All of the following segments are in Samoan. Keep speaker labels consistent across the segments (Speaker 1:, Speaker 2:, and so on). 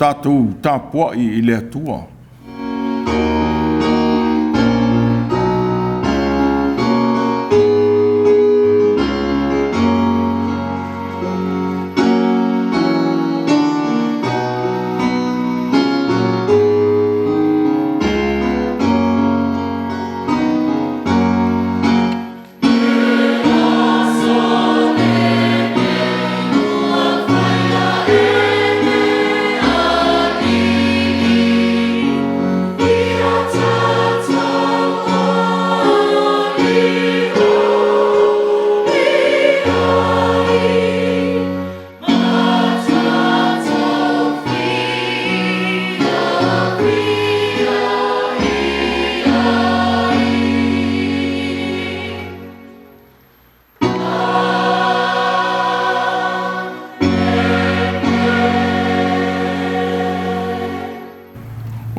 Speaker 1: Tatou tapuai i le Atua.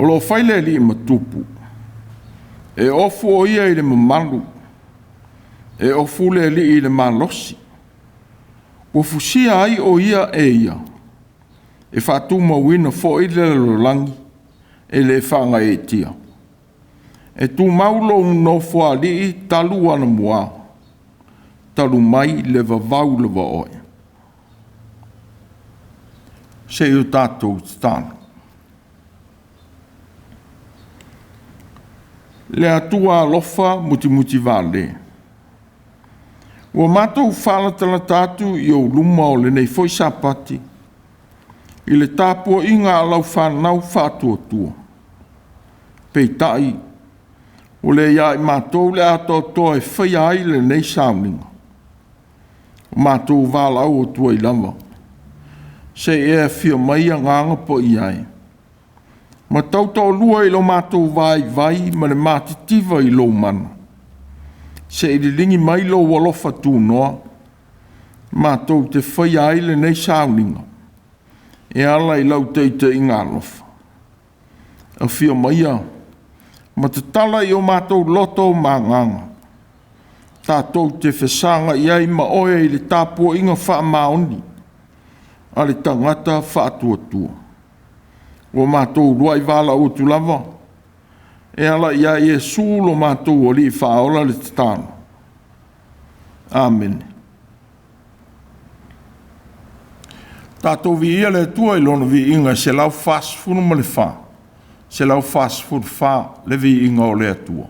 Speaker 1: O lo o fai le alii ma tupu, e ofu o ia i le mamalu, e ofu le alii i le malosi. Ua fusia ai o ia e ia, e faatumauina foi le lalolagi e le faagaeetia. E tumau lou Nofoalii talu anamua, talu mai le vavau lava oe. Se i o tatou tatalo. Le Atua alofa mutimutivale, ua matou faalatalata atu i ou luma o lenei foi Sapati i le tapuaiga a lau fanau faatuatua. Peitai, ua le ia i matou le atoatoa e faia ai lenei sauniga. Ua matou valaau atu ai lava, se i e afio mai Agaga Paia e, ma tautoalua i lo matou vaivai ma le matitiva i lou mana, se i liligi mai lou alofa tunoa, matou te faia ai lenei sauniga e ala i lau taitaiga alofa. Afio maia ma tatala i o matou loto ma agaga, tatou te fesagai ai ma oe i le tapuaiga faamaoni a le tagata faatuatua. Ua matou uluai valaau atu lava e ala ia Iesu lo matou Alii Faaola le tatalo. Amene. Tatou viia le Atua i Lona viiga e 144, 144 le viiga o le Atua.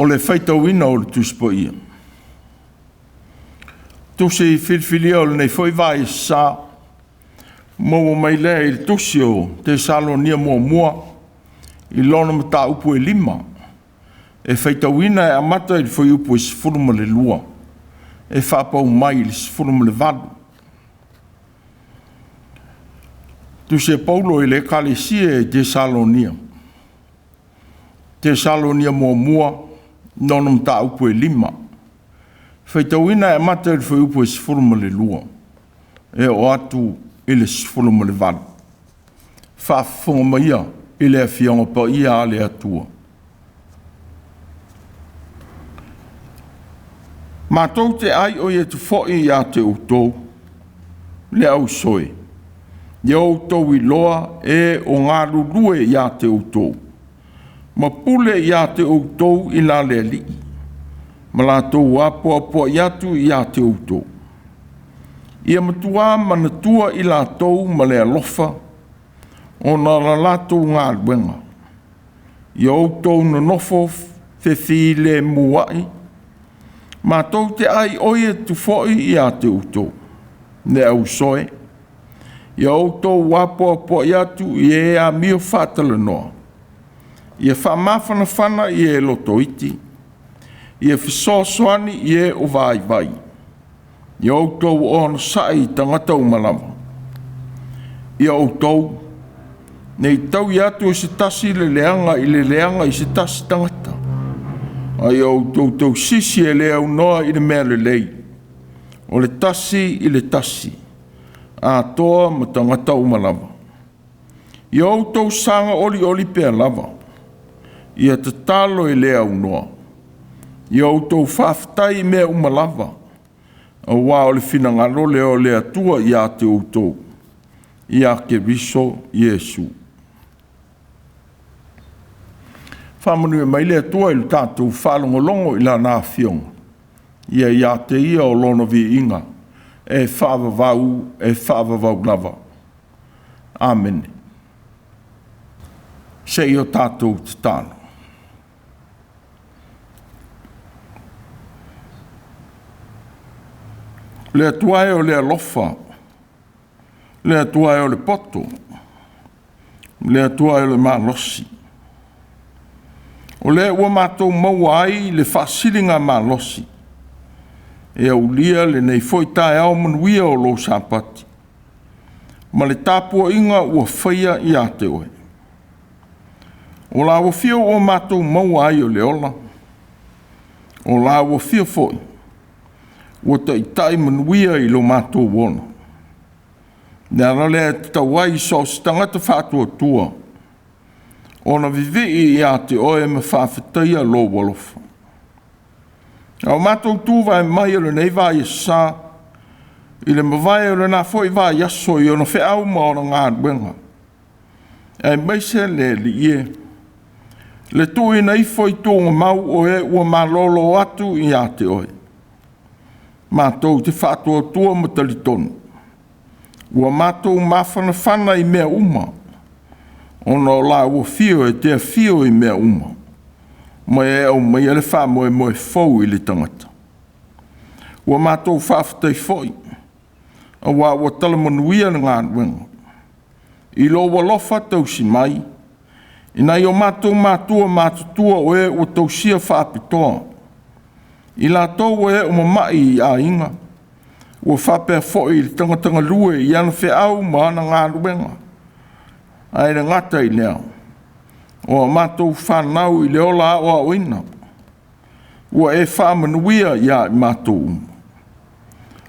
Speaker 1: o le faitauina o le Tusi Paia. Tusi filifilia o lenei foi vaiaso sa maua mai lea i le Tusi o Tesalonia muamua i lona mataupu e 5, e faitauina e amata i le fuaiupu e 12 e faapau mai i le 18. Tusi a Paulo i le Ekalesia i Tesalonia, Tesalonia muamua, lona mataupu e 5. Faitauina e amata i le fuaiupu e 12 e oo atu i le 18. Faafofoga maia i le Afioga Paia a le Atua. Matou te aioi atu foi ia te outou, le ausoe, ia outou iloa e o galulue ia te outou, ma pule ia te outou i la le Alii, ma latou apoapoai atu ia te outou. Ia matua manatua i latou ma le alofa, ona o la latou galuega. Ia outou nonofo fefilemua'i. Matou te aioi atu foi ia te outou, le ausoe, ia outou apoapoai atu i e amio faatalanoa, ia faamafanafana i e loto iti, ia fesoasoani i e o vaivai, ia outou onosai i tagata uma lava. Ia outou ne i taui atu e se tasi le leaga i le leaga i se tasi tagata, a ia outou tausisi e le aunoa i le mea lelei, o le tasi i le tasi, atoa ma tagata uma lava. Ia outou saga olioli pea lava, ia tatalo e le aunoa, ia outou faafetai i mea uma lava, aua o le finagalo lea o le Atua ia te outou, ia Keriso Iesu. Faamanuia mai le Atua i le tatou faalogologo i Lana Afioga, ia ia te Ia o Lona viiga e faavavau, e faavavau lava. Amene. Se i o tatou tatalo. Le Atua e o le alofa, le Atua e o le poto, le Atua e o le malosi. O lea ua matou maua ai le faasiligamalosi e aulia lenei foi taeao manuia o lou Sapati ma le tapuaiga ua faia ia te oe. O lau afio ua matou maua ai o le ola, o lau afio foi ua taitai manuia i lo matou ola. Le ala lea e tatau ai i so o se tagata faatuatua ona vivii ia te oe ma faafetaia lou alofa. A o matou tuvae mai o lenei vaiaso sa, i le mavae o lena foi vaiaso i ona feau ma ona galuega, aemaise le Alii e, le tuuina ifo i tuugamau o e ua malolo atu ia te oe, matou te faatuatua ma talitonu, ua matou mafanafana i mea uma, ona o lau afio e te afio i mea uma, ma e aumaia le faamoemoe fou i le tagata. Ua matou faafetai foi, aua ua tala manuia le galuega, i lou alofa tausi mai, i nai o matou matua matutua o e ua tausia faapitoa, i latou o e ua mamai i aiga, ua faapea foi i le tagata galue i ana feau ma ana galuega. Ae le gata i lea, o a matou fanau i le ola aoaoina, ua e faamanuia ia i matou uma.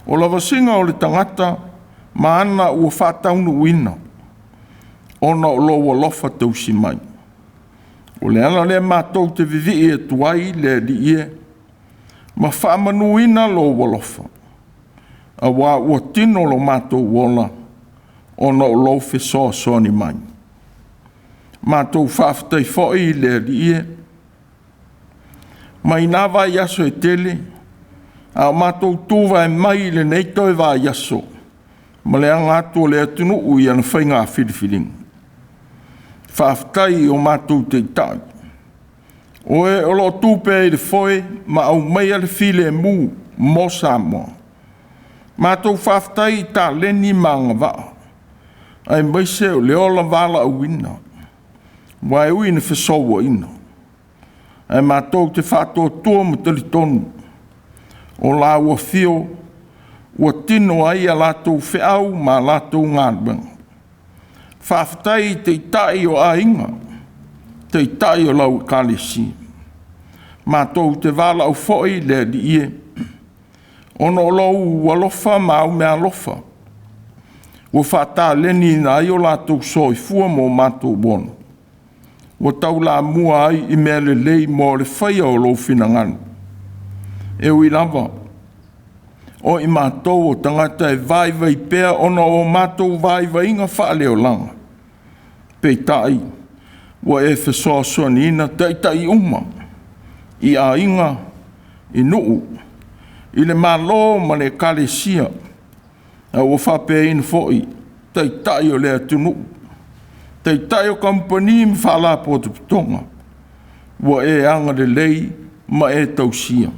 Speaker 1: O lavasiga o le tagata ma ana ua faataunuuina, ona o lou alofa tausi mai. O le ala lea matou te vivii atu ai le Alii e, ma faamanuina lou alofa, aua ua tino lo matou ola, ona o lou fesoasoani mai. Matou faafetai foi i le Alii e, mai na vaiaso e tele, a o matou tuvae mai i lenei toe vaiaso, ma le aga atu o le atunuu i ana faiga filifiliga. Faafetai i o matou taitai, O e o lo o tu pea i le foe ma aumaia le filemu mo Samoa. Matou faafetai i taleni ma agavaa, aemaise o le ola valaauina, aua e ui ina fesouaina, ae matou te faatuatua ma talitonu o laua afio ua tino ai a latou feau ma a latou galuega. Faafetai i Taitai o aiga, Taitai o lau Ekalesia. Matou te valaau foi le Alii e, ona o lou alofa ma au meaalofa ua faataleniina ai o latou soifua ma o matou ola, ua taulamua ai i mea lelei mo le faia o lou finagalo. E ui lava o i matou o tagata e vaivai pea ona o matou vaivaiga faaleolaga, peitai ua e fesoasoaniina taitai uma i aiga, i nuu, i le Malo ma le Ekalesia, a ua faapeaina foi Taitai o le atunuu, Taitai o Kamupani ma Faalapotopotoga, ua e agalelei ma e tausia.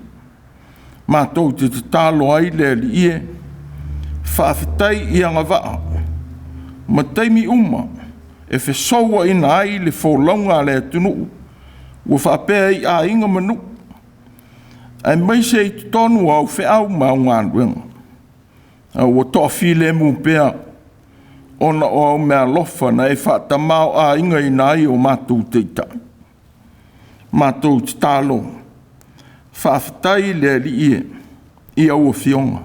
Speaker 1: Matou te tatalo ai le Alii e, faafetai i agavaa ma taimi uma e fesouaina ai le folauga a le atunuu ua faapea i aiga ma nuu, aemaise i totonu o au feau ma au galuega, a ua toafilemu pea ona o au meaalofa na e faatamaoaigaina ai o matou taitai. Matou tatalo, faafetai le Alii e i au Afioga.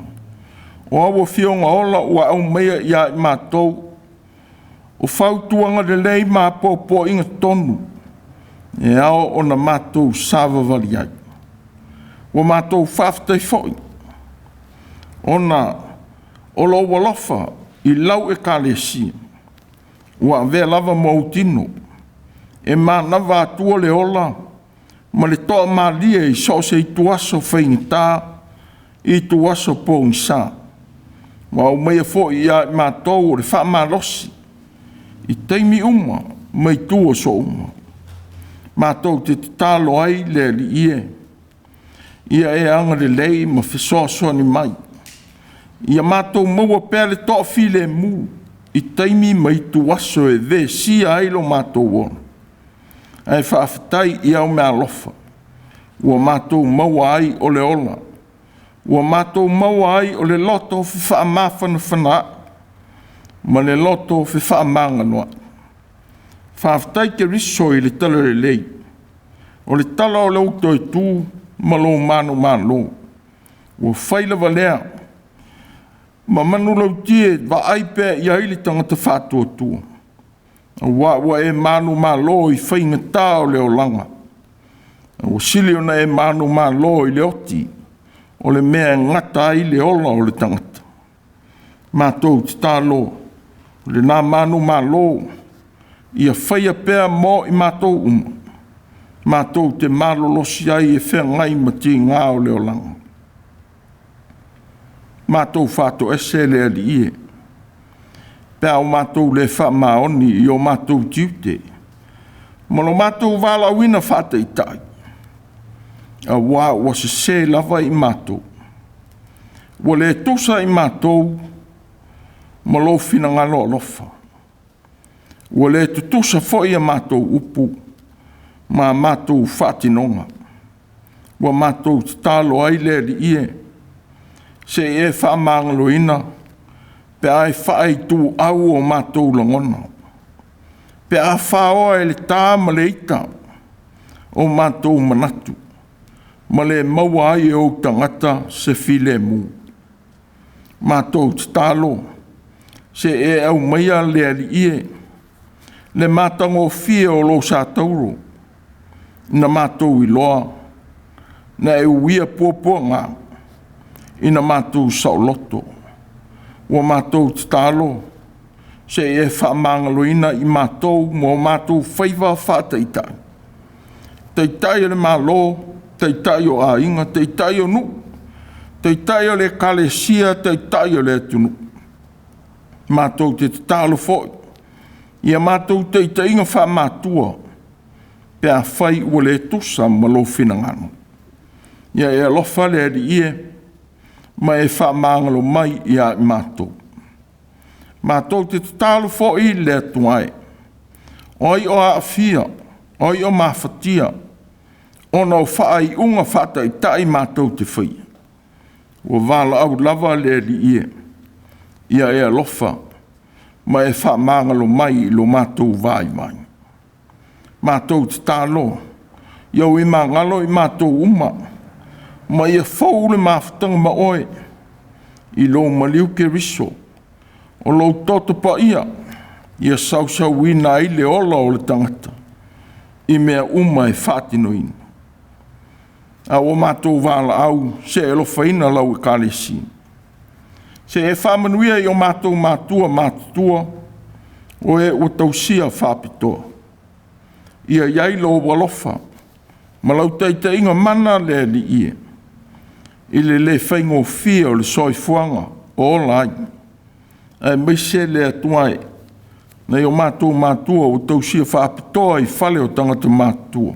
Speaker 1: O au Afioga ola ua aumaia ia i matou, o fautuaga lelei ma apoapoaiga tonu e ao ona matou savavali ai. Ua matou faafetai foi ona o lou alofa i lau Ekalesia ua avea lava ma ou tino e manava atua le ola ma le toamalie i so o se ituaso faigata, ituaso pogisa. Ua aumaia foi ia i matou o le faamalosi i taimi uma ma ituaso uma. Matou te tatalo ai le Alii e, ia e agalelei ma fesoasoani mai, ia matou maua pea le toafilemu i taimi ma ituaso e vesia ai lo matou ola. Ae faafetai i au meaalofa ua matou maua ai o le ola, ua matou maua ai o le loto fefaamafanafanaai ma le loto fefaamagaloai. Faafetai Keriso i le talalelei, o le tala o lou toe tu ma lou manumalo, ua fai lava lea ma manulauti e vaai pea i ai le tagata faatuatua, aua ua e manumalo i faigata o le olaga, ua sili ona e manumalo i le oti, o le mea e gata ai le ola o le tagata. Matou tatalo, o lena manumalo ia faia pea mo i matou uma, matou te malolosi ai e feagai ma tiga o le olaga. Matou faatoese le Alii e, pe a o matou le faamaoni i o matou tiute ma lo matou valaauina faataitai, aua ua sese lava i matou, ua le tusa i matou ma lou finagalo alofa, ua le tutusa foi a matou upu ma a matou faatinoga. Ua matou tatalo ai le Alii e, se i e faamagaloina pe a e faaituau o matou lagona, pe a faoa e le ta ma le ita o matou manatu, ma le maua ai e ou tagata se filemu. Matou tatalo, se i e aumaia le Alii e, le matagofie o lou satauro, na matou iloa na e uia puapuaga ina matou saoloto. Ua matou tatalo, se i e faamagaloina i matou ma o matou faiva faataitai, Taitai o le Malo, Taitai o aiga, Taitai o nuu, Taitai o le Ekalesia, Taitai o le atunuu. Matou te tatalo foi ia matou taitaiga faamatua. pe afai ua le tusa ma lou finagalo. Ia e alofa le Alii e, ma e faamagalo mai ia i matou. Matou te tatalo foi i le Atua e, o ai o aafia, o ai o mafatia, ona o faaiuga faataitai matou te faia, ua valaau lava le Alii e, ia e alofa ma e faamagalo mai i lo matou vaivai. Matou tatalo, ia ui magalo i matou uma, ma ia fou le mafutaga ma oe, i lou maliu Keriso, o lou toto paia, ia sausauina ai le ola o le tagata, i mea uma e faatinoina. A ua matou valaau, se e alofaina lau ekalesia. Se e faamanuia i o matou matua matutua, o e ua tausia faapitoa. Ia i ai lou alofa ma lau taitaiga mana le Alii e, i le le faigofie o le soifuaga o ola ai, aemaise le Atua e, nai o matou matua ua tausia faapitoa i fale o tagata matutua,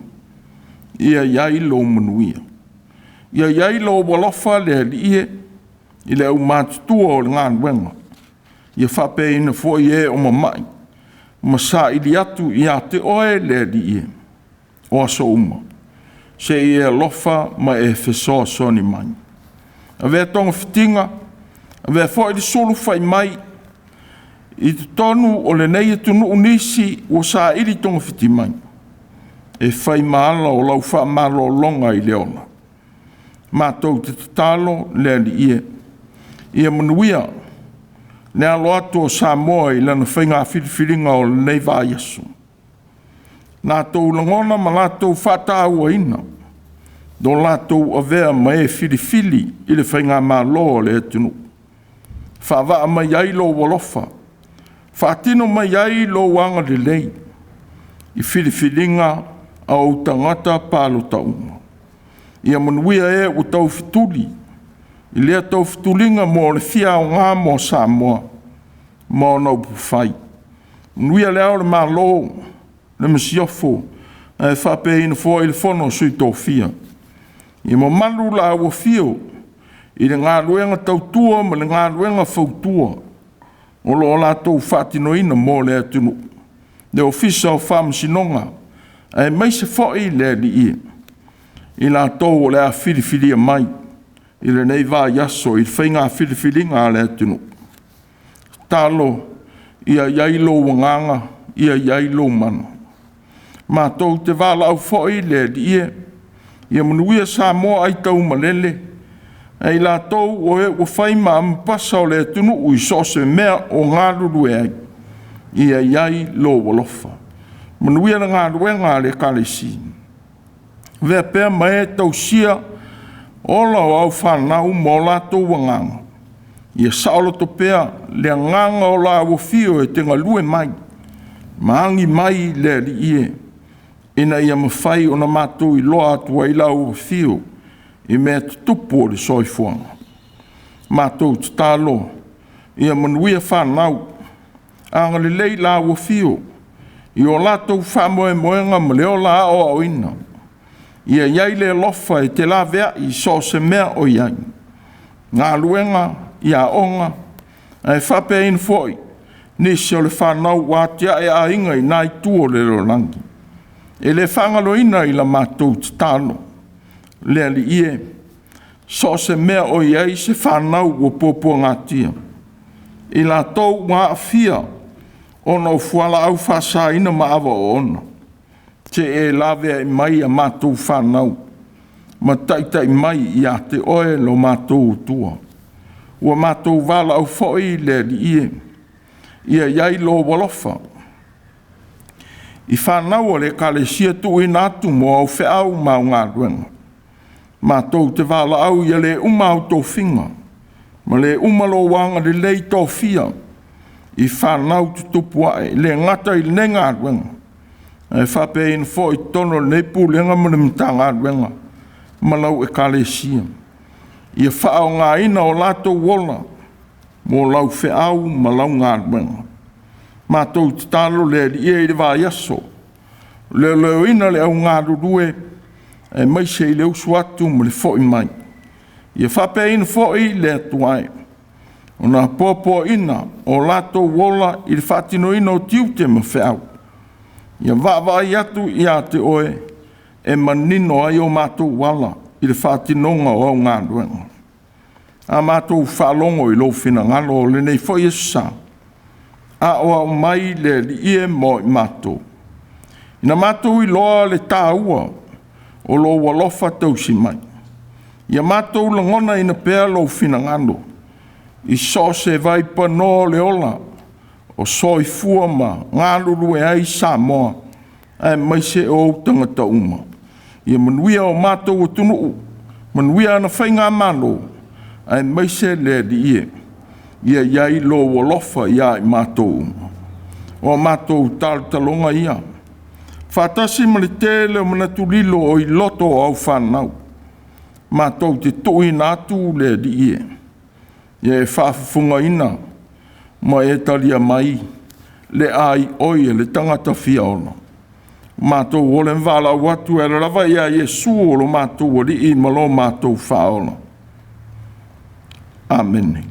Speaker 1: ia i ai lou manuia. Ia i ai lou alofa le Alii e, i le aumatutua o le galuega, ia faapeaina foi e o mamai, ma saili atu ia te oe le Alii e, o aso uma, se i e alofa ma e fesoasoani mai. Avea togafitiga, avea foi le sulufai mai i totonu o lenei atunuu nisi ua saili togafiti mai, e fai ma ala o lau faamalologa i le ola. Matou te tatalo le Alii e, ia manuia le alo atu o Samoa i lana faiga filifiliga o lenei vaiaso. Latou lagona ma latou faatauaina lo latou avea ma e filifili i le faigamalo a le atunuu. Faavaa mai ai lou alofa, faatino mai ai lou agalelei i filifiliga a ou tagata palota uma. Ia manuia e ua taufetuli i lea taufetuliga mo le fia aoga mo Samoa ma ona upufai. Manuia le Ao o le Malo, le Masiofo, ae faapeaina foi le Fono a Sui Tofia. Ia mamalu la ua afio i le galuega tautua ma le galuega fautua o lo o latou faatinoina mo le atunuu, le Ofisa o Faamasinoga, aemaise foi le Alii i latou o le a filifilia mai i lenei vaiaso i faiga filifiliga a le atunuu. Tatalo ia i ai lou agaga, ia i ai lou mana. Matou te valaau foi le Alii e, ia manuia Samoa aitaumalele, ae i latou o e ua fai ma amapasa o le atunuu i so o se mea o galulue ai, ia i ai lou alofa. Manuia le galuega a le Ekalesia. Avea pea ma e tausia ola o au fanau ma o latou agaga, ia saoloto pea le agaga o la afio e te galue mai, ma agi mai le Alii e, ina ia mafai ona matou iloa atu ai lau afio i mea tutupu o le soifuaga. Matou tatalo ia manuia fanau, agalelei la afio i o latou faamoemoega ma le ola aoaoina. Ia i ai le alofa e te laveai i so o se mea o i ai, galuega i aoga, ae faapeaina foi nisi o le fanau ua atiae aiga i na itu o le lalolagi. E le faagaloina i la matou tatalo le Alii e, so o se mea o i ai se fanau ua puapuagatia, i latou ua aafia ona o fualaau faasaina ma ava oona, se i e laveai mai a matou fanau ma taitai mai ia te oe lo matou Atua. Ua matou valaau foi le Alii e, ia i ai lou alofa i fanau a le Ekalesia tuuina atu mo au feau ma au galuega. Matou te valaau ia le uma au tofiga ma le uma lou agalelei tofia i fanau tutupu ae, le gata i lenei galuega, ae faapeaina foi i totonu o lenei Pulega ma le Matagaluega ma lau Ekalesia. Ia faaaogaina o latou ola mo lau feau ma lau galuega. Matou tatalo le Alii e i le vaiaso Leoleoina le au galulue aemaise i le usu atu ma le foi mai. Ia faapeaina foi le Atua e, ona apoapoaiga o latou ola i le faatinoina o tiute ma feau. Ia vaavaai atu ia te Oe e manino ai o matou ala i le faatinoga o au galuega. A matou faalogo i lou finagalo o lenei foi aso sa, aoao mai le Alii e mo i matou. Ina matou iloa le taua o lou alofa tausi mai, ia matou lagonaina pea lou finagalo i so o se vaipanoa o le ola o soifua ma galulue ai Samoa, aemaise o ou tagata uma. Ia manuia o matou atunuu, manuia ana faigamalo, aemaise le Alii e, ia i ai lou alofa ia i matou uma. O a matou talotaloga ia, faatasi ma le tele o manatu lilo o i loto o au fanau, matou te tuuina atu le Alii e, ia e faafofogaina ma e talia mai le aioi a le tagata fia ola. Matou ole ma valaau atu e ala lava ia Iesu o lo matou Alii ma lo matou Faaola. Amene.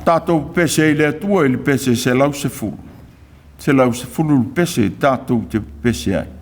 Speaker 1: Tatou pepese ai i le Atua i le pese 110, 110 le pese tatou te pepese ai.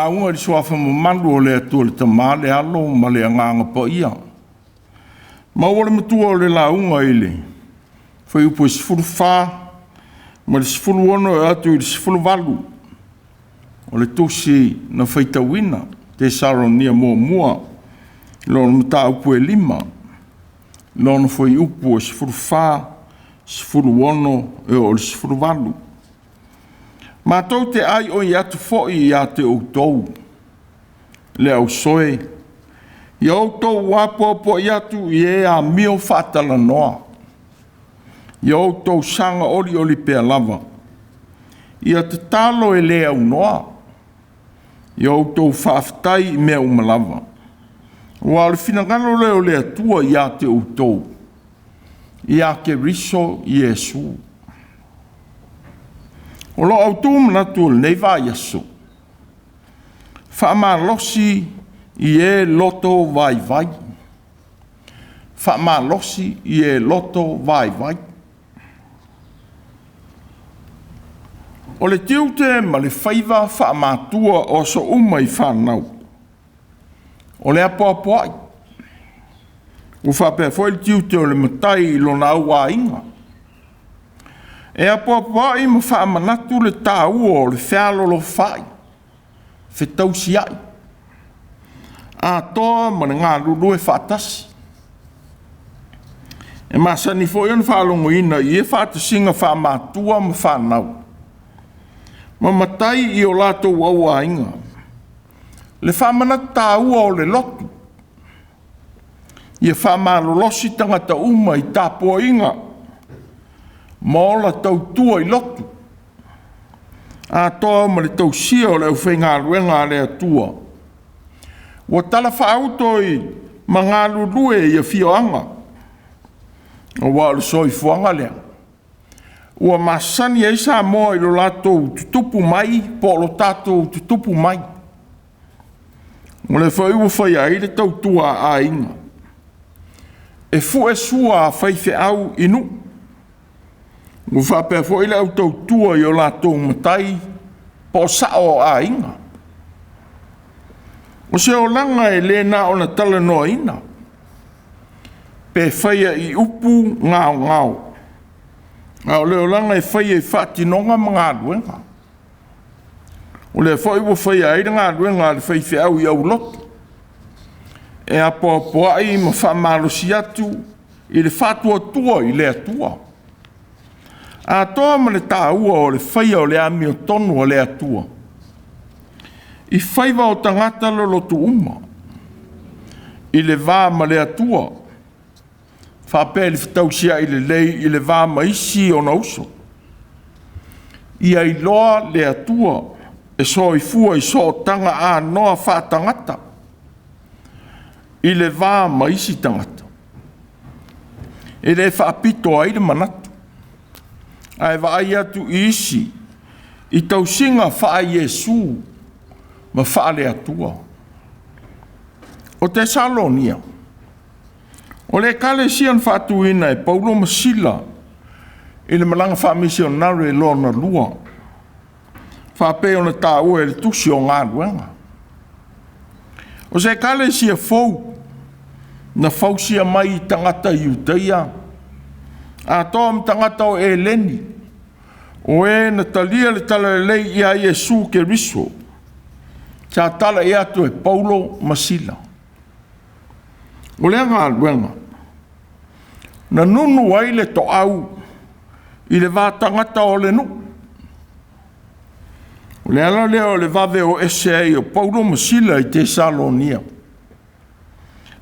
Speaker 1: lauga i le suafa mamalu o le Atua le Tama, le Alo ma le Agaga Paia. Maua le matua o le lauga i le fuaiupu e 14 ma le 16 e oo atu i le 18 o le tusi na faitauina, Tesalonia muamua, lona mataupu e 5, lona fuaiupu e 14, 16 e oo i le 18. Matou te aioi atu foi ia te outou, le ausoe, ia outou apoapoai atu i e amio faatalanoa, ia outou saga olioli pea lava, ia tatalo e le aunoa, ia outou faafetai i mea uma lava, aua o le finagalo lea o le Atua ia te outou, ia Keriso Iesu. O lo autu manatu o lenei vaiaso, faamalosi i e loto vaivai. Faamalosi i e loto vaivai. O le tiute ma le faiva faamatua o aso uma i fanau, o le apoapoai. Ua faapea foi le tiute o le matai i lona auaiga. E apoapoai ma faamanatu le taua o le fealolofaai, fetausiai, atoa ma le galulue faatasi. E masani foi ona faalogoina i ia faatasiga faamatua ma fanau, ma matai i o latou auaiga, le faamanatu taua o le lotu, ia faamalolosi tagata uma i tapuaiga ma ola tautua i lotu, atoa ma le tausia o le aufaigaluega a le Atua, ua talafaauto i ma galulue i afioaga, aua o le soifuaga lea ua masani ai Samoa i lo latou tutupu mai po o lo tatou tutupu mai. O lea foi ua faia ai le tautua a aiga, e fue sua a faifeau i nuu, ua faapea foi le au tautua i o latou matai po o sao o aiga. O se olaga e le na ona talanoaina, pe faia i upu gaogao, a o le olaga e faia i faatinoga ma galuega. O lea foi ua faia ai le galuega a le faifeau i aulotu, e apoapoai ma faamalosi atu i le faatuatua i le Atua, atoa ma le taua o le faia o le amiotonu a le Atua i faiva o tagata lolotu uma, i le va ma le Atua, faapea i le fetausiai lelei i le va ma isi ona uso. Ia iloa le Atua e soifua i sootaga anoa faatagata i le va ma isi tagata. E le faapito ai le manatu, ae vaai atu i isi i tausiga faa-Iesu ma faale-Atua. O Tesalonia, o le ekalesia na faatuina e Paulo ma Sila i le malaga faamisionare lona lua, faapei ona taua e le tusi o Galuega. O se ekalesia fou na fausia mai i tagata Iutaia, atoa ma tagata o Eleni, o e na talia le talalelei ia Iesu Keriso, sa talai atu e Paulo ma Sila. O lea galuega, na nunu ai le toau i le va tagata o le nuu. O le ala lea o le vave o ese ai o Paulo ma Sila i Tesalonia,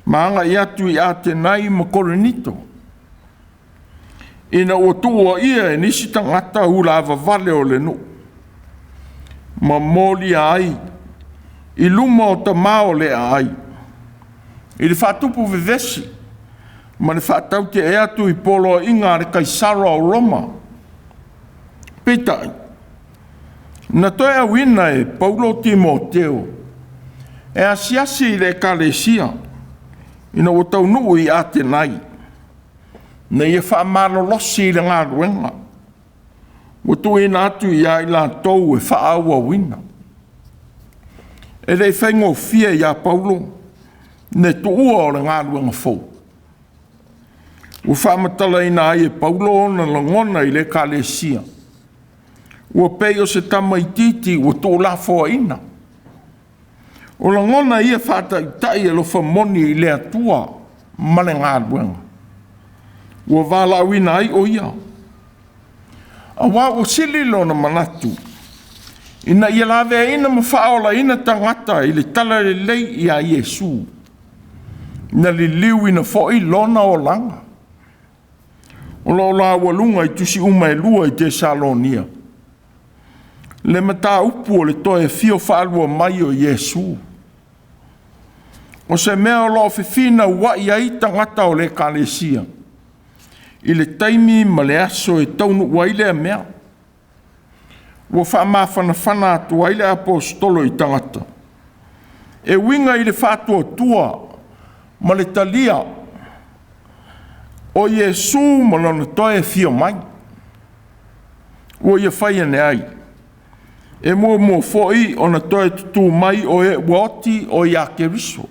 Speaker 1: ma agai atu i Atenai ma Korinito, ina ua tuuaia e nisi tagata ulavavale o le nuu, ma molia ai i luma o tama o le aai, i le faatupu vevesi ma le faataute'e atu i poloaiga a le Kaisara o Roma. Peitai, na toe auina e Paulo Timoteo e asiasi i le ekalesia ina ua taunuu i Atenai, ina ia faamalolosi i le galuega ua tuuina atu ia i latou e faaauauina. E le i faigofie ia Paulo le tuua o le galuega fou. Ua faamatalaina ai e Paulo ona lagona i le ekalesia, ua pei o se tamaitiiti ua tuulafoaina. O lagona ia faataitai alofa moni i le Atua ma le galuega, ua valaauina ai o ia. Aua ua sili lona manatu ina ia laveaina ma faaolaina tagata i le talalelei ia Iesu, na liliuina foi lona olaga. O lo o laualuga i tusi uma e lua i Tesalonia le mataupu o le toe afio faalua mai o Iesu. O se mea o lo o fefinauai ai tagata o le Ekalesia i le taimi ma le aso e taunuu ai lea mea. Ua faamafanafana atu ai le Aposetolo i tagata e uiga i le faatuatua ma le talia o Iesu ma lona toe afio mai. Ua ia fai ane ai, e muamua foi ona toe tutū mai o e ua oti o ia Keriso,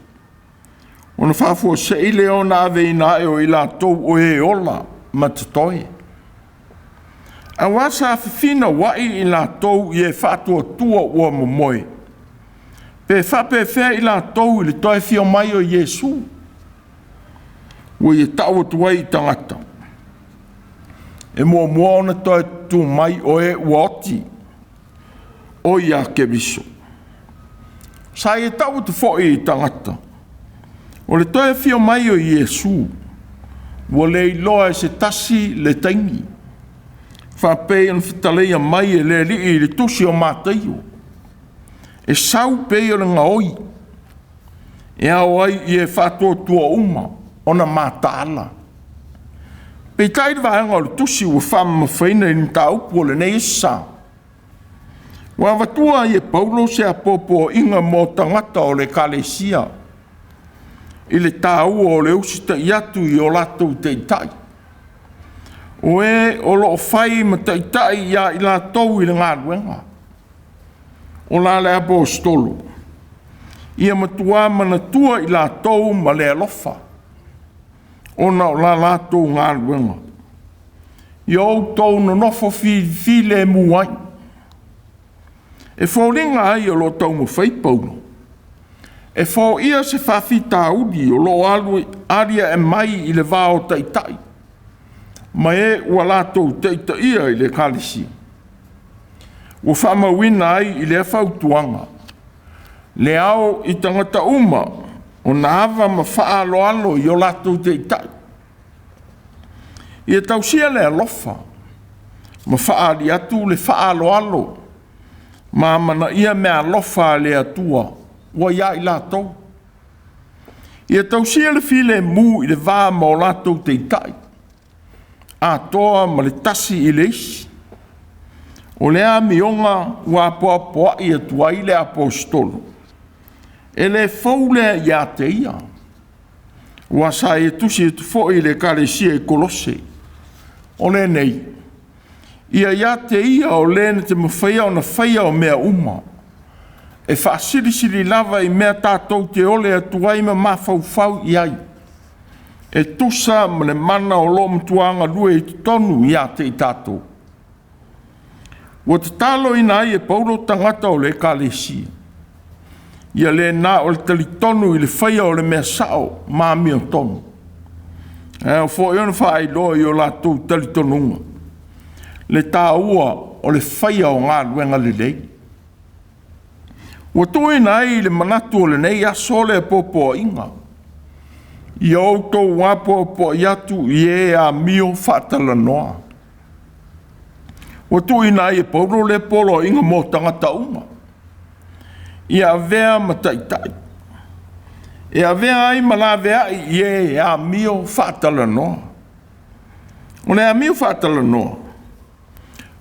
Speaker 1: ona faafuasei lea ona aveina ae o i latou o e ola ma totoe. Auā sa fefinauai i latou i e faatuatua ua momoe, pe faapefea i latou i le toe afio mai o Iesu. Ua ia tau atu ai i tagata, e muamua ona toe tutū mai o e ua oti o ia Keriso. Sa ia tau atu foi i tagata, o le toe afio mai o Iesu, ua le iloa e se tasi le taimi, faapei ona fetalaia mai e le Alii i le tusi o Mataio, e sau pei o le gaoi, e ao ai i e faatuatua uma ona mataala. Peitai le vaega o le tusi ua faamamafaina i le mataupu o lenei aso sa, ua avatua ai e Paulo se apoapoaiga mo tagata o le Ekalesia i le taua o le usitai atu i o latou taitai, o e o lo o fai ma taitai ia i latou i le galuega. O la le Aposetolo, ia matua manatua i latou ma le alofa, ona o la latou galuega. Ia outou nonofo filemu ai. E foliga ai o lo o taumafai Paulo e foia se faafitauli o lo o alu alia'e mai i le va o taitai ma e ua latou taitaia i le Ekalesia. Ua faamauina ai i lea fautuaga le ao i tagata uma ona ava ma faaaloalo i o latou taitai. Ia tausia le alofa ma faaali atu le faaaloalo ma amanaia meaalofa a le Atua ua ia i latou. Ia tausia le filemu i le va ma o latou taitai, atoa ma le tasi i le isi. O lea amioga ua apoapoai atu ai le Aposetolo, e le fou lea ia te ia, aua sa ia tusi atu foi i le Ekalesia i Kolose, o lenei, ia ia te ia o le na te mafaia ona faia o mea uma, e faasilisili lava i mea tatou te ole atu ai ma mafaufau i ai, e tusa ma le mana o lo o matua galue i totonu ia te i tatou. Ua tataloina ai e Paulo tagata o le Ekalesia, ia le na o le talitonu i le faia o le mea sao ma amiotonu, ae ao foi ona faailoa i o latou talitonuga le taua o le faia o galuega lelei. Ua tuuina ai le manatu o lenei aso le apoapoaiga, ia outou apoapoai atu i e amio faatalanoa. Ua tuuina ai e Paulo lea poloaiga mo tagata uma, ia avea ma taitai, e avea ai ma laveai i e amio faatalanoa. O le amio faatalanoa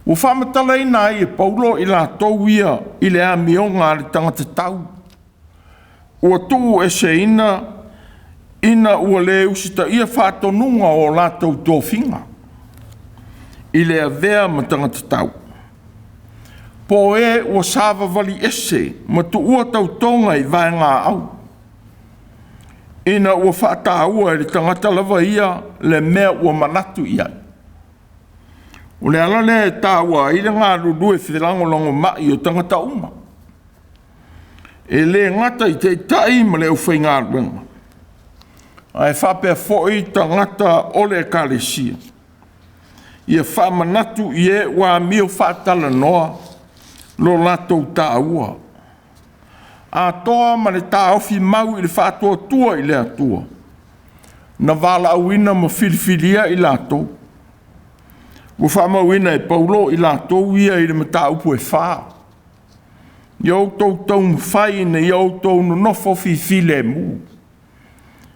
Speaker 1: ua faamatalaina ai e Paulo i latou ia i le amioga a le tagata tau, ua tuueseina ina ua le usitaia faatonuga o latou tofiga i le avea ma tagata tau. Po o e ua savavali ese ma tuua tautoga i vaegaau, ina ua faataua e le tagata lava ia le mea ua manatu i ai. O le ala lea e taua ai le galulue felagolagomai o tagata uma, e le gata i taitai ma le aufaigaluega, ae faapea foi tagata o le ekalesia. Ia faamanatu i e ua amio faatalanoa lo latou taua, atoa ma le taofi mau i le faatuatua i le Atua, na valaauina ma filifilia i latou. Ua faamauina e Paulo i latou ia i le mataupu e fa. Ia outou taumafai ina ia outou nonofo fifilemu.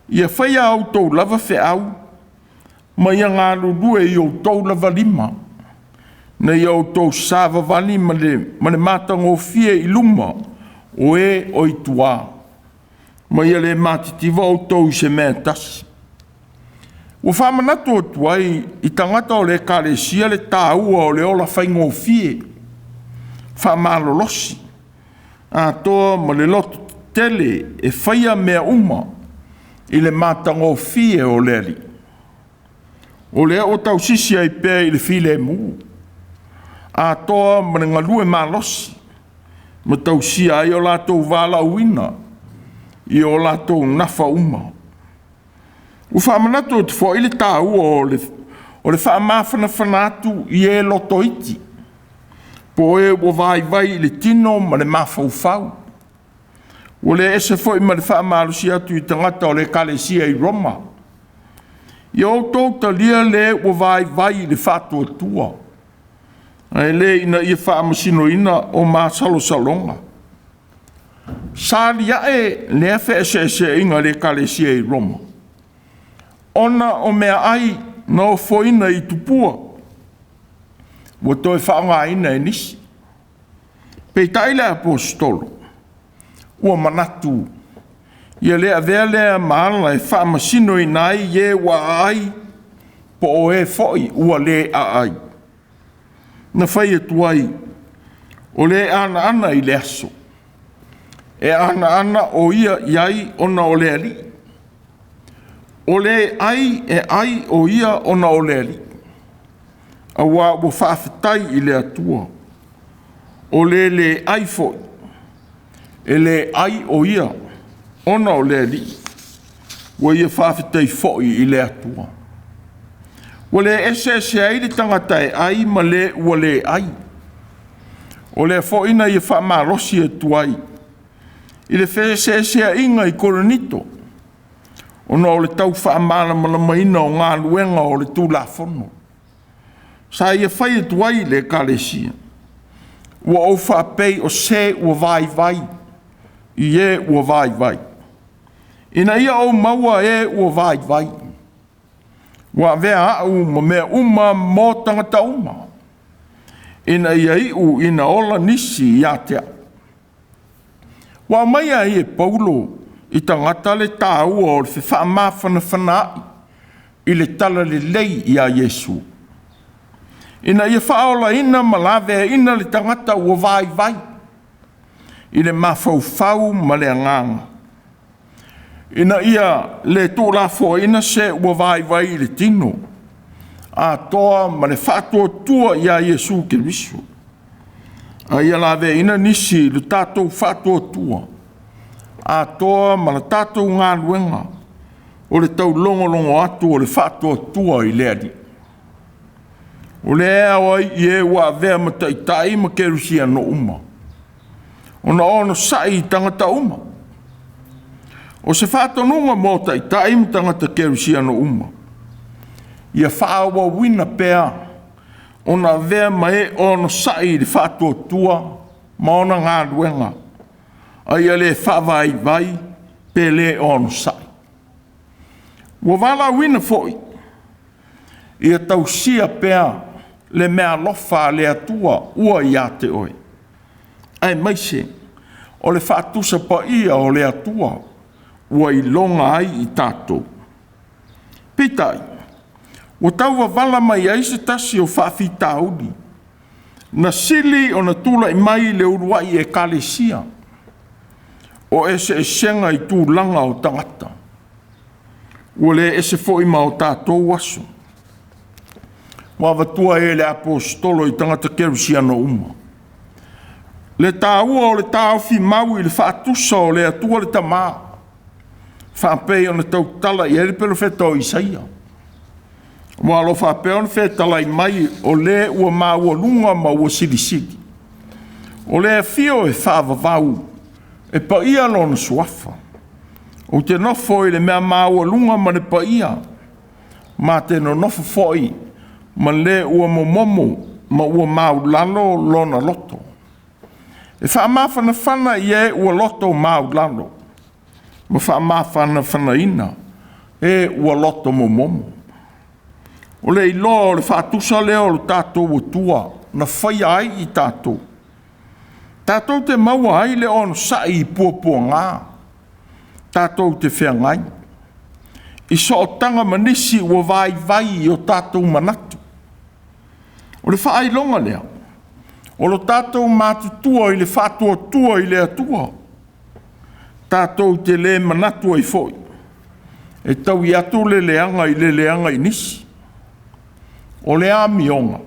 Speaker 1: Ia faia a outou lava feau ma ia galulue i outou lava lima, ina ia outou savavali ma le matagofie i luma o e o i tua, ma ia le matitiva outou i se mea e tasi. Ua faamanatu atu ai i tagata o le ekalesia le taua o le ola faigofie, faamalolosi, atoa ma le loto tetele e faia mea uma i le matagofie o le Alii. O lea ua tausisi ai pea i le filemu, atoa ma le galue malosi, ma tausia ai o latou valaauina i o latou nafa uma. Ua faamanatu atu foi le taua o le faamafanafana atu i e loto iti, po o e ua vaivai i le tino ma le mafaufau. Ua le ese foi ma le faamalosi atu i tagata o le ekalesia i Roma. Ia outou talia le ua vaivai i le faatuatua, ae le ina ia faamasinoina o masalosaloga. Sa alia'e lea feeseeseaiga i le ekalesia i Roma, ona o meaai na ofoina i tupua ua toe faaaogaina e nisi. Peitai le aposetolo ua manatu ia le avea lea ma ala e faamasinoina ai e ua aai po o e foi ua le aai. Na fai atu ai, o le anaana i le aso, e anaana o ia i ai ona o le Alii. O le ai e ai o ia ona o le Alii, aua ua faafetai i le Atua. O le le ai foi, e le ai o ia ona o le Alii, ua ia faafetai foi i le Atua. Ua le eseese ai le tagata e ai ma le ua le ai. O lea foi na ia faamalosi atu ai i le feeseeseaiga i Korinito, ona o le tau faamalamalamaina o galuega o le Tulafono. Sa ia fai atu ai i le ekalesia, ua ou faapei o se ua vaivai i e ua vaivai, ina ia ou maua e ua vaivai. Ua avea au ma mea uma mo tagata uma, ina ia iu ina ola nisi ia te au. Ua aumaia ai e Paulo i tagata le taua o le fefaamafanafanaai i le talalelei ia Iesu, ina ia faaolaina ma laveaina le tagata ua vaivai i le mafaufau ma le agaga, ina ia le tuulafoaina se ua vaivai i le tino, atoa ma le faatuatua ia Iesu Keriso, a ia laveaina nisi i le tatou faatuatua, atoa ma le tatou galuega o le taulogologo atu o le faatuatua i le Alii. O lea e ao ai i e ua avea ma taitai ma kerisiano uma, ona onosai i tagata uma. O se faatonuga mo taitai ma tagata kerisiano uma, ia faaauauina pea ona avea ma e onosai i le faatuatua ma ona galuega, a ia le faavaivai pe le onosai. Ua valaauina foi ia tausia pea le meaalofa a le Atua ua ia te oe, aemaise o le faatusa paia o le Atua ua iloga ai i tatou. Peitai, ua tau wavala mai ai se tasi o faafitauli. Na sili ona tulai mai le uluai ekalesia o eseesega i tulaga o tagata, ua le ese foi ma o tatou aso. Ua avatua ai e le Aposetolo i tagata kerisiano uma le taua o le taofi mau i le faatusa o le Atua le Tama, faapei ona tautala i ai le pelofeta o Isaia. Ua o lo o faapea ona fetalai mai o le ua maualuga ma ua silisili, o le afio e faavavau, e paia lona suafa. Ou te nofo i le mea maualuga ma le paia, ma te nonofo foi ma le ua momomo ma ua maulalo lona loto. E faamafanafana i e ua loto maulalo, ma faamafanafanaina e ua loto momomo. O le iloa o le faatusa lea o le tatou Atua na faia ai i tatou, tatou te maua ai le onosai i puapuaga, tatou te feagai i sootaga ma nisi ua vaivai i o tatou manatu. O le faailoga lea o lo tatou matutua i le faatuatua i le Atua, tatou te le manatu ai foi e taui atu le leaga i le leaga i nisi. O le amioga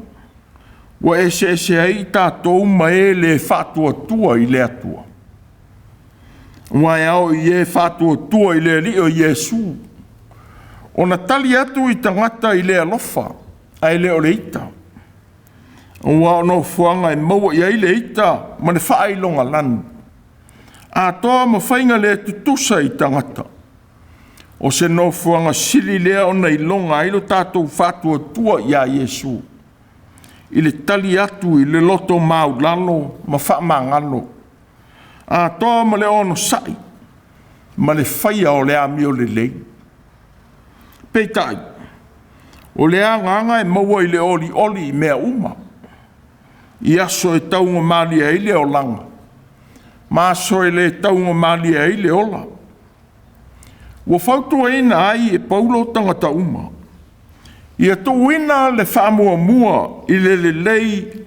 Speaker 1: ua eseese ai tatou ma e le faatuatua i le Atua. Aua e ao i e faatuatua i le Alii o Iesu ona tali atu i tagata i le alofa ae le o le ita. Aua o nofoaga e maua i ai le ita ma le faailogalanu, atoa ma faiga le tutusa i tagata. O se nofoaga sili lea ona iloga ai lo tatou faatuatua ia Iesu i le tali atu i le loto maulalo ma faamagalo, atoa ma le onosai ma le faia o le amio lelei. Peitai, o lea agaga e maua i le olioli i mea uma, i aso e taugamalie ai le olaga, ma aso e le taugamalie ai le ola. Ua fautuaina ai e Paulo tagata uma, ia tuuina le faamuamua i le lelei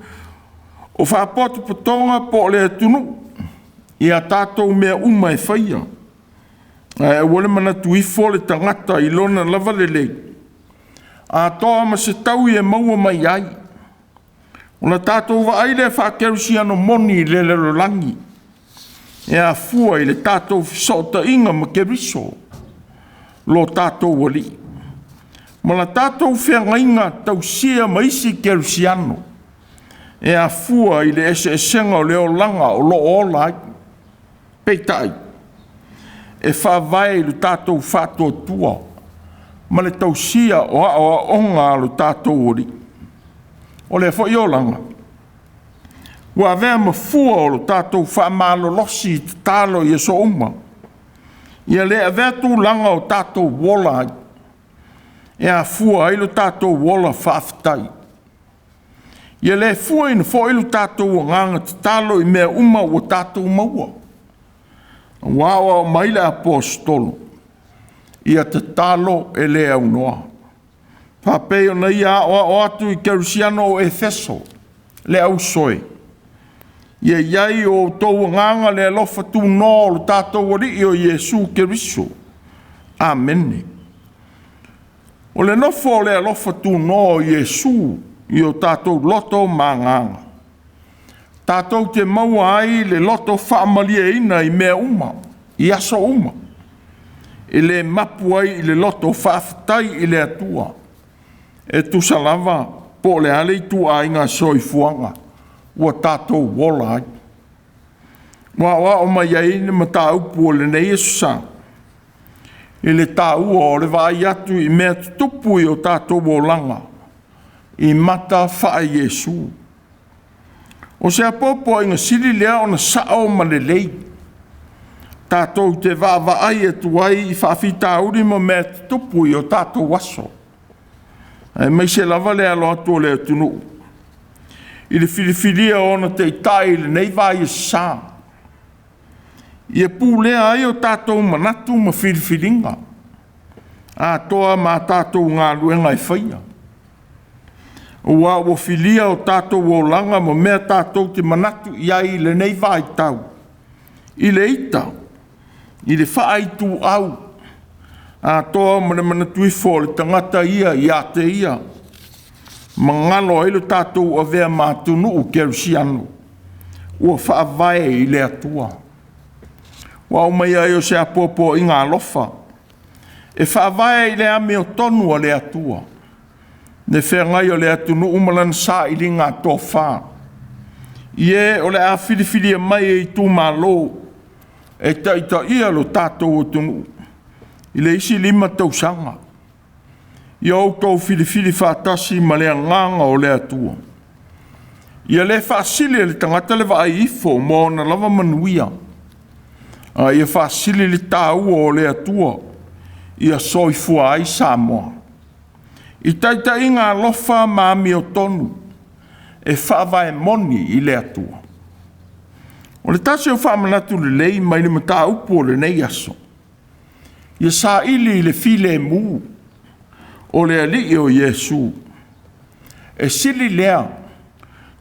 Speaker 1: o faapotopotoga po o le atunuu i a tatou mea uma e faia, ae aua le manatu ifo le tagata i lona lava lelei, atoa ma se taui e maua mai ai. Ona tatou vaai lea faakerisiano moni i le lalolagi, e afua i le tatou fesootaiga ma Keriso, lo tatou Alii, ma la tatou feagaiga tausia ma isi kerisiano, e afua i le eseesega o le olaga o lo o ola ai. Peitai, e faavae i le tatou faatuatua ma le tausia o aoaoga a lo tatou Alii. O lea foi olaga ua avea ma fua o lo tatou faamalolosi i tatalo i aso uma, ia le avea tulaga o tatou ola ai, e afua ai lo tatou ola faafetai. Ia le fuaina foi lo tatou agaga tatalo i mea uma ua tatou maua, ua aoao mai le Aposetolo, ia tatalo e le aunoa. Faapei ona ia aoao atu i Kerisiano o Efeso, le ausoe, ia i ai o outou agaga le alofa tunoa o lo tatou Alii o Iesu Keriso. Amene. O le nofo o le alofa tunoa o Iesu i o tatou loto ma agaga, tatou te maua ai le loto faamalieina i mea uma, i aso uma, e le mapu ai i le loto faafetai i le Atua, e tusa lava po o le a le ituaiga soifuaga ua tatou ola ai. Ua aoao mai ai le mataupu o lenei Aso Sa i le taua o le vaai atu i mea tutupu i o tatou olaga i mata faa-Iesu. O se apoapoaiga sili lea ona sao ma lelei, tatou te vaavaai atu ai i faafitauli ma mea tutupu i o tatou aso, aemaise lava le alo atu o le atunuu i le filifilia o ona taitai i lenei vaiasa, ia pulea ai o tatou manatu ma filifiliga, atoa ma tatou galuega e faia. Aua ua filia o tatou olaga ma mea tatou te manatu i ai i lenei vaitau, i le ita, i le faaituau, atoa ma le manatu ifo o le tagata ia ia te ia, ma galo ai lo tatou avea ma atunuu kerisiano ua faavae i le Atua. Ua aumaia ai o se apoapoaiga alofa e faavae i le amiotonu a le Atua, le feagai o le atunuu ma lana sailiga tofa, i e o le a filifilia mai e itumalo e taitaia lo tatou atunuu i le isi 5 tausaga. Ia outou filifili faatasi ma le agaga o le Atua. Ia le faasili e le tagata le vaai ifo mo ona lava manuia, a ia faasili le taua o le Atua ia soifua ai Samoa. I taitaiga alofa ma amiotonu e faavae moni i le Atua. O le tasi o faamanatu lelei mai le mataupu o lenei aso, ia saili i le filemu o le Alii o Iesu. E sili lea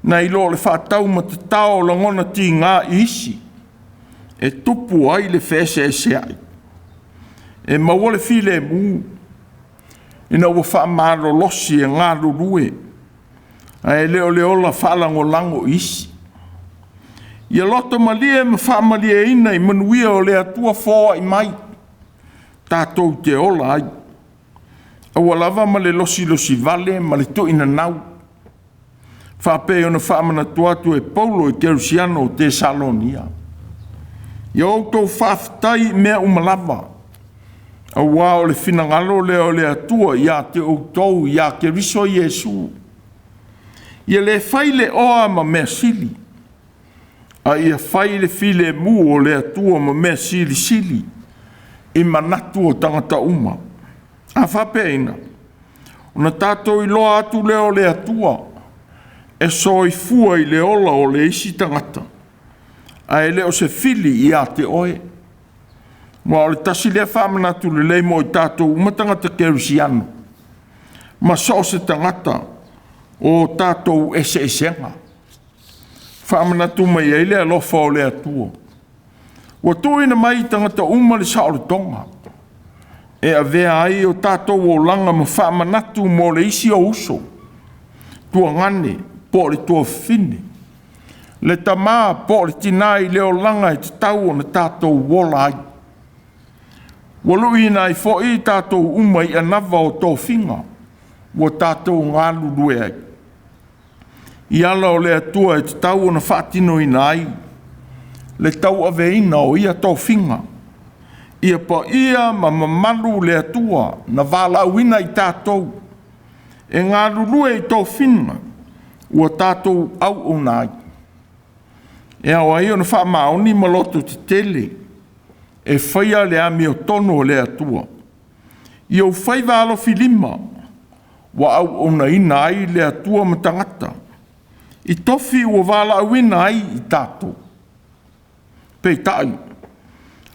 Speaker 1: nai lo le faataumatatao o lagona tiga i isi, e tupu ai le feeseeseai. E maua le filemu ina ua faamalolosi e galulue, ae le o le ola faalagolago i isi. Ia loto malie ma faamalieina i manuia o le Atua foai mai, tatou te ola ai. Aua lava ma le losilosi vale ma le tuinanau, faapei ona faamanatu atu e Paulo i Kerisiano o Tesalonia. Ia outou faafetai i mea uma lava, aua o le finagalo lea o le Atua ia te outou ia Keriso Iesu. Ia le fai le oa ma mea sili, a ia fai le filemu o le Atua ma mea silisili i manatu o tagata uma. A faapeaina, ona tatou iloa atu lea o le Atua e soifua i le ola o le isi tagata, ae le o se fili ia te oe. Ma o le tasi lea faamanatu lelei mo i tatou uma tagata kerisiano, ma so o se tagata o tatou eseesega. Faamanatu mai ai le alofa o le Atua. Ua tuuina mai i tagata uma le saolotoga, e avea ai o tatou olaga ma faamanatu mo le isi ou uso, tuagane po o le tuafafine, le tamā po o le tinā i le olaga e tatau ona tatou ola ai. Ua luiina ai foi tatou uma i anava o tofiga ua tatou galulue ai. I ala o le Atua e tatau ona faatinoina ai le tauaveina o ia tofiga. Ia paia ma mamalu le Atua na valaauina i tatou e galulue i tofiga ua tatou auauna ai. E ao ai ona faamaoni ma loto tetele e faia le amiotonu o le Atua. I ou faiva alofilima ua auaunaina ai le Atua ma tagata, i tofi ua valaauina ai i tatou. Peitai,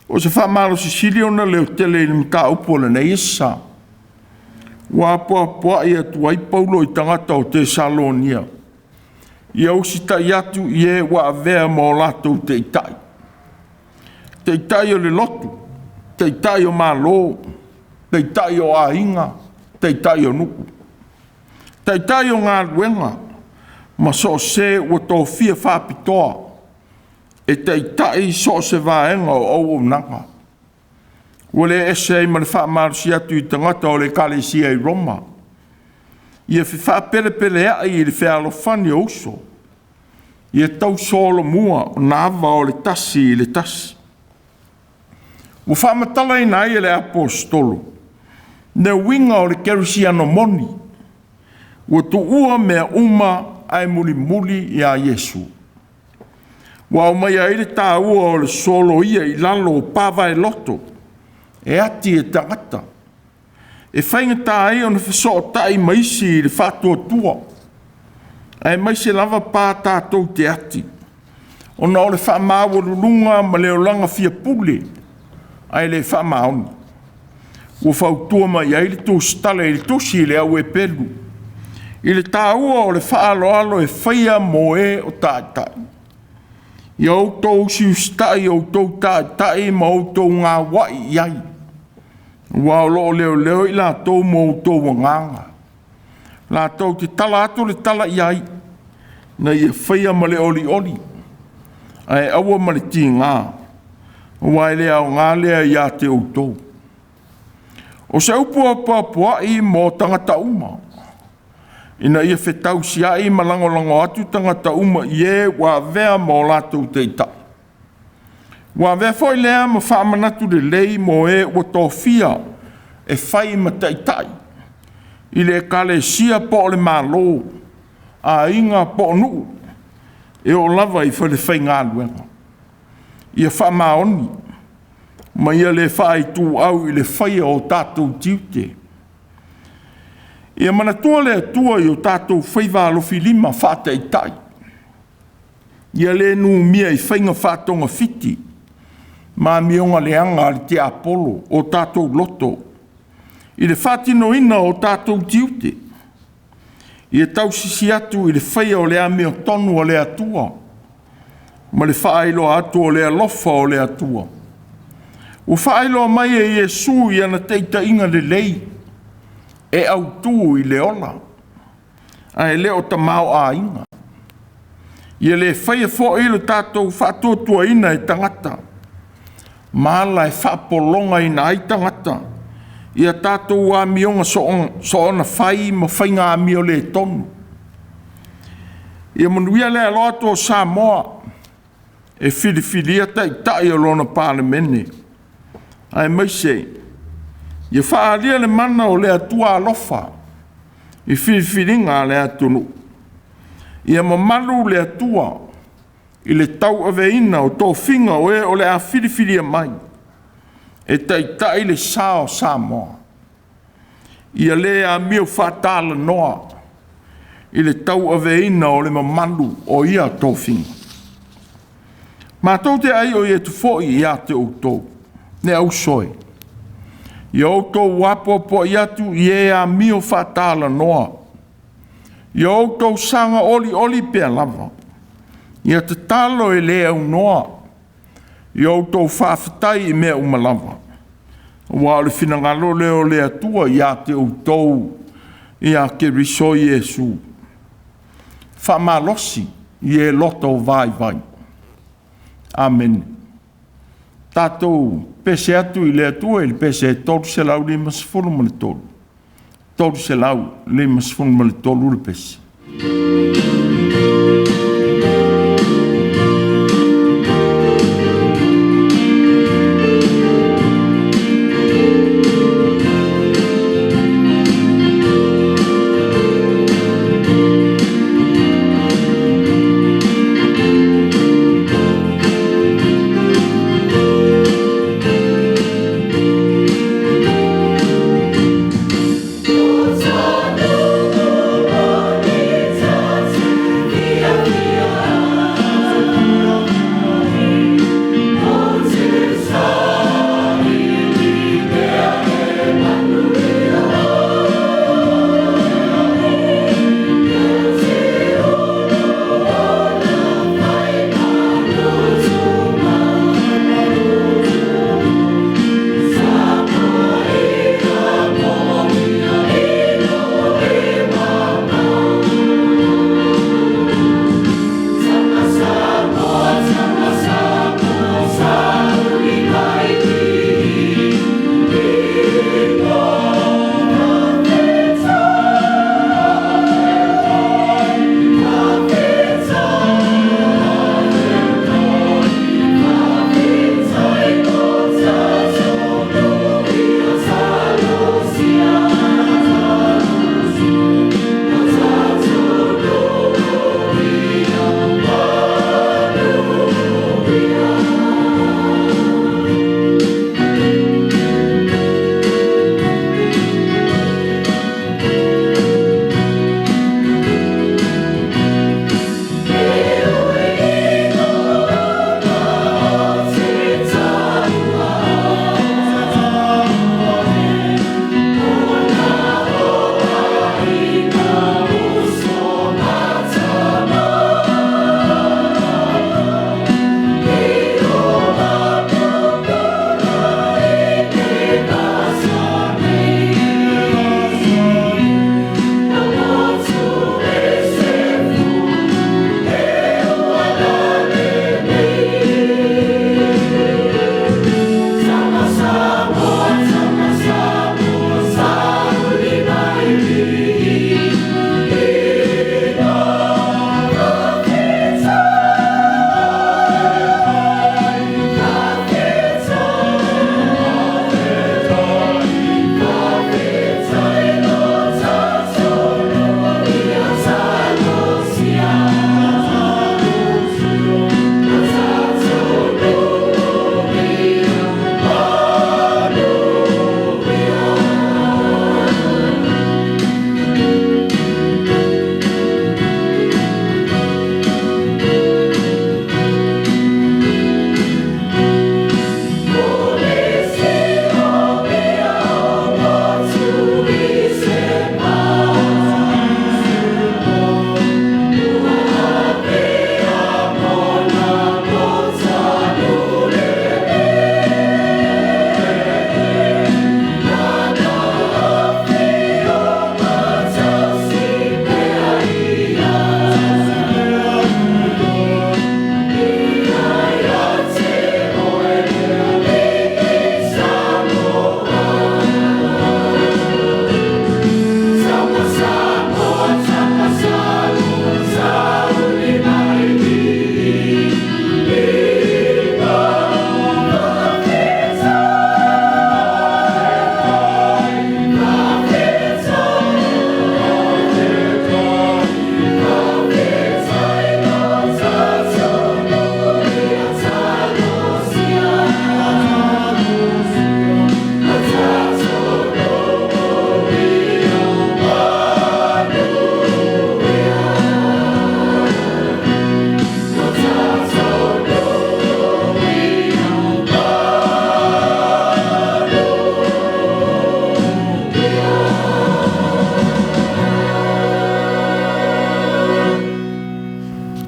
Speaker 1: o se faamalosi sili ona leotele i le mataupu o lenei aso sa, ua apoapoai atu ai Paulo i tagata o Tesalonia, ia usitai atu i e ua avea ma o latou taitai, taitai o le lotu, taitai o Malo, taitai o aiga, taitai o nuu, taitai o galuega, ma so o se ua tofia faapitoa e taitai so o se vaega o auaunaga. Ua le ese ai ma le faamalosi atu i tagata o le Ekalesia i Roma, ia fefaapelepeleai i le fealofani o uso, ia tausolomua ona ava o le tasi i le tasi. Ua faamatalaina ai e le Aposetolo le uiga o le kerisiano moni, ua tuua mea uma ae mulimuli ia Iesu. Ua aumaia ai le taua o le soloia i lalo o pavaeloto e ati e tagata, e faigata ai ona fesootai ma isi i le faatuatua, aemaise lava pa tatou te ati, ona o le faamaualuluga ma le olaga fiapule, ae le faamaoni. Ua fautua mai ai le tusitala i le tusi i le au Eperu, I le taua o le faaaloalo e faia mo e o taitai. Ia outou usiusitai i outou taitai ma outou gauai i ai, aua o lo o leoleo i latou ma outou agaga. Latou te tala atu le tala i ai, ina ia faia ma le olioli, ae aua ma le tiga, aua e le aoga lea ia te outou. O se upu apoapoai mo tagata uma, ina ia fetausiai ma lagolago atu tagata uma i e ua avea ma o latou taitai. Ua avea foi lea ma faamanatu lelei mo e ua tofia e fai ma taitai i le ekalesia po o le malo, aiga po o nuu, e oo lava i falefaigaluega. Ia faamaoni ma ia le faaituau i le faia o tatou tiute. Ia manatua le Atua i o tatou faiva alofilima faa-taitai, ia le numia i faiga faatogafiti ma amioga leaga a le tiapolo o tatou loto i le faatinoina o tatou tiute. Ia tausisi atu i le faia o le amiotonu a le Atua ma le faailoa atu o le alofa o le Atua. Ua faailoa mai e Iesu i ana taitaiga lelei e autu i le ola, ae le o tamaoaiga. Ia le faia foi lo tatou faatuatuaina e tagata ma ala e faapologaina ai tagata i a tatou amioga soona fai ma faiga amioletonu. Ia manuia le alo atu o Samoa e filifilia Taitai o lona Palemene, aemaise ia faaalia le mana o le Atua alofa i filifiliga a le atunuu. Ia mamalu le Atua i le tauaveina o tofiga o e o le a filifilia mai e taitai le sa o Samoa. Ia le amio faatalanoa i le tauaveina o le mamalu o ia tofiga. Matou te aioi atu foi ia te outou, le auso e, ia outou apoapoai atu i e amio faatalanoa, ia outou saga olioli pea lava, ia tatalo e le aunoa, ia outou faafetai i mea uma lava, aua o le finagalo lea o le Atua ia te outou ia Keriso Iesu. Faamalosi i e loto vaivai. Amene. Tatou pese atu i le Atua i le pese 353, 353 le pese.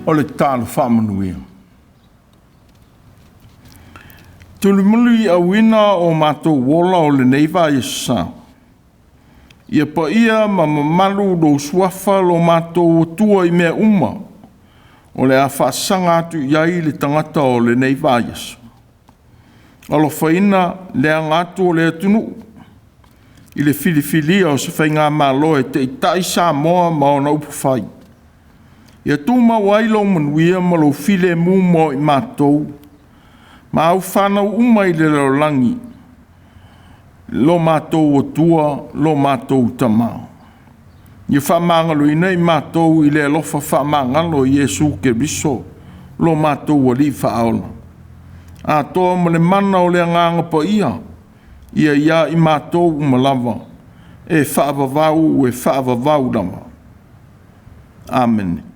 Speaker 1: O le tatalo faamanuia. Tulimuliauina o matou ola o lenei vaiaso sa, ia paia ma mamalu lou Suafa lo matou Atua i mea uma o le a faasaga atu i ai le tagata o lenei vaiaso. Alofaina le aga atu o le atunuu i le filifilia o se Faigamalo e taitai Samoa ma ona upufai. Ia tumau ai lou manuia ma lou filemu mo i matou ma au fanau uma i le lalolagi, lo matou Atua, lo matou Tama. Ia faamagaloina i matou i le alofa faamagalo o Iesu Keriso lo matou Alii Faaola, atoa ma le mana o le Agaga Paia, ia ia i matou uma lava, e faavavau e faavavau lava. Amene.